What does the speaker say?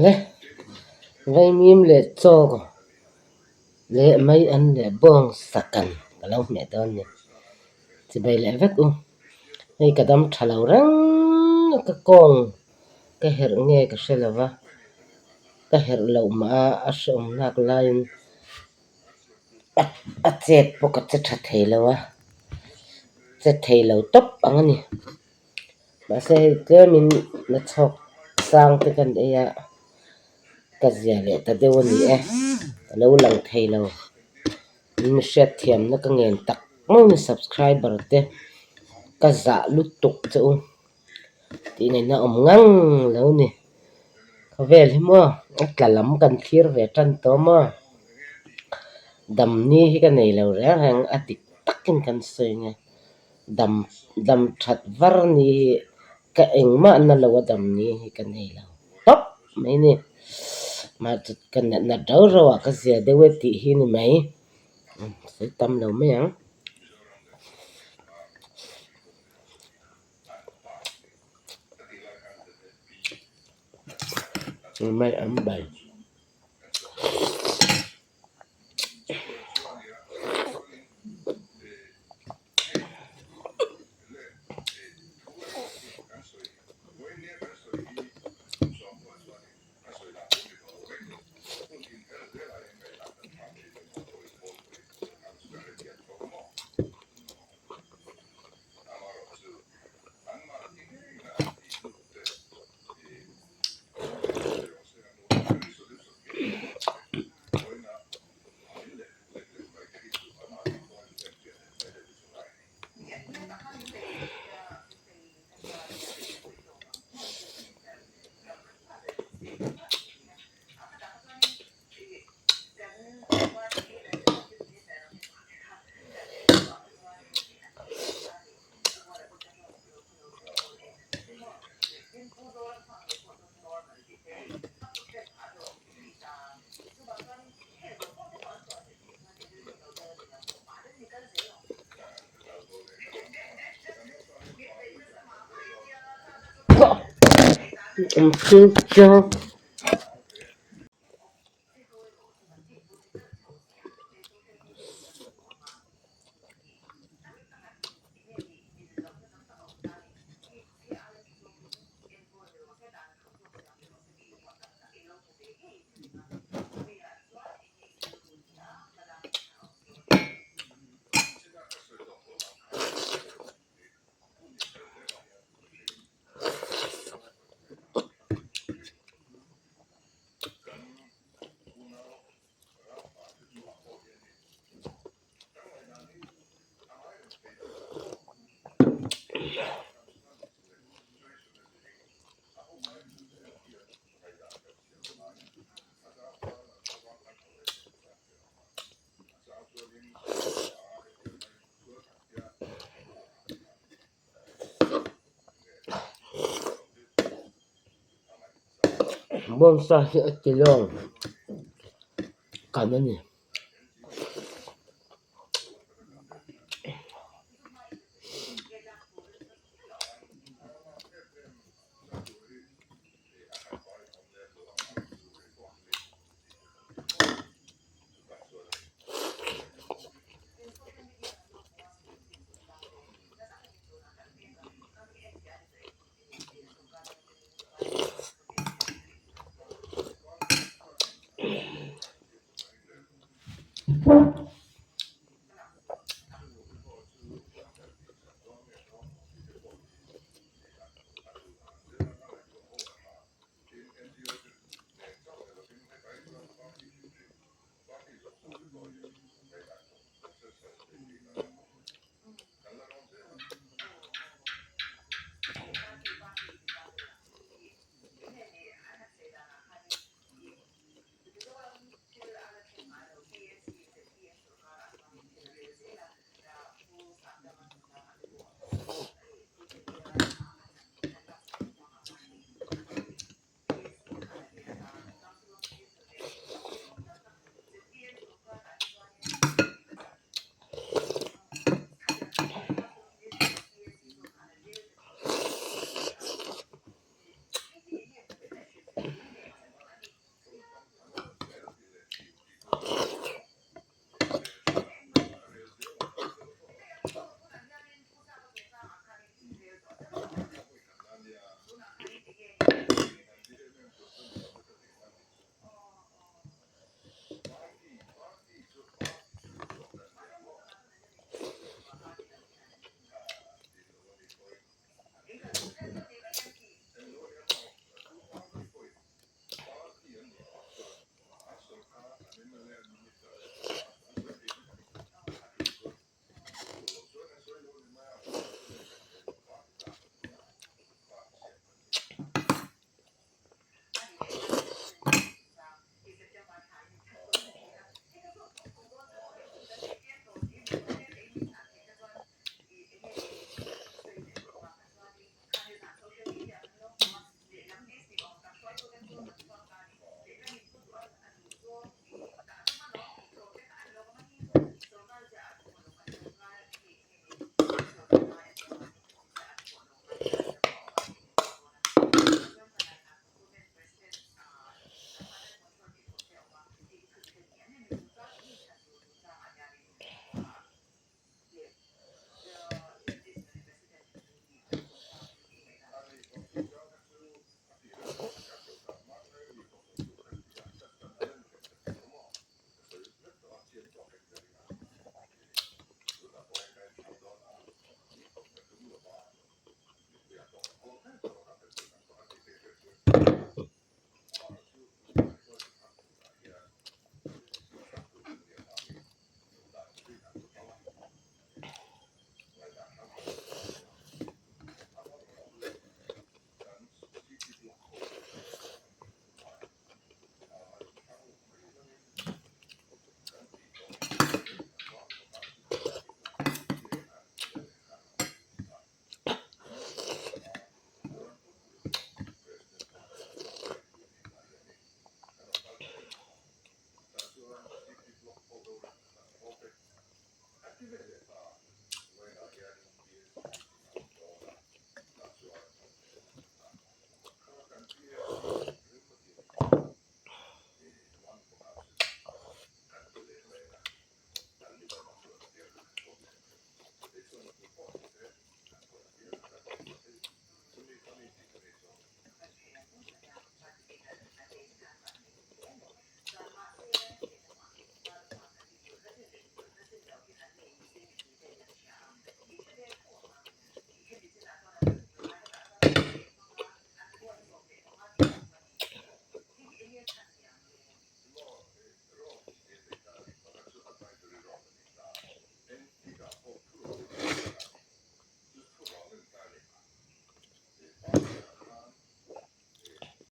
Le vaimim leh chaw leh mai an leh bawng sakan ka lo hmeh dawn a ni. Chibai leh vek u. Hei ka dam tha lo reng a ka kawng ka herh nge ka hre lo va, ka herh loh mah a a hrehawm lak laiin a chet pawh ka che tha thei lo a, che thei lo tawp ang a ni. Mahse hei tlemin na chhawk sang te kan ei a, ka zia leh ta deuh a ni e, ka lo lang thei lo. Mi hriatthiamna ka ngen tak maw ni subscriber te ka zah lutuk che u tih ngaihna awm ngang lo ni. Khawvel hi maw a tla lam kan thlir ve tan tawh maw damni hi ka nei lo reng reng a dik takin kan sawi nge dam dam that var ni hi ka engmah na lo a damni hi ka nei lo tawp mai ni. Mahse ka natna rau rau ah ka zia deuh e tih hi ni mai sawi tam lo mai ang. Mai an bai. Bawngsa hi a ti lawng kan a ni.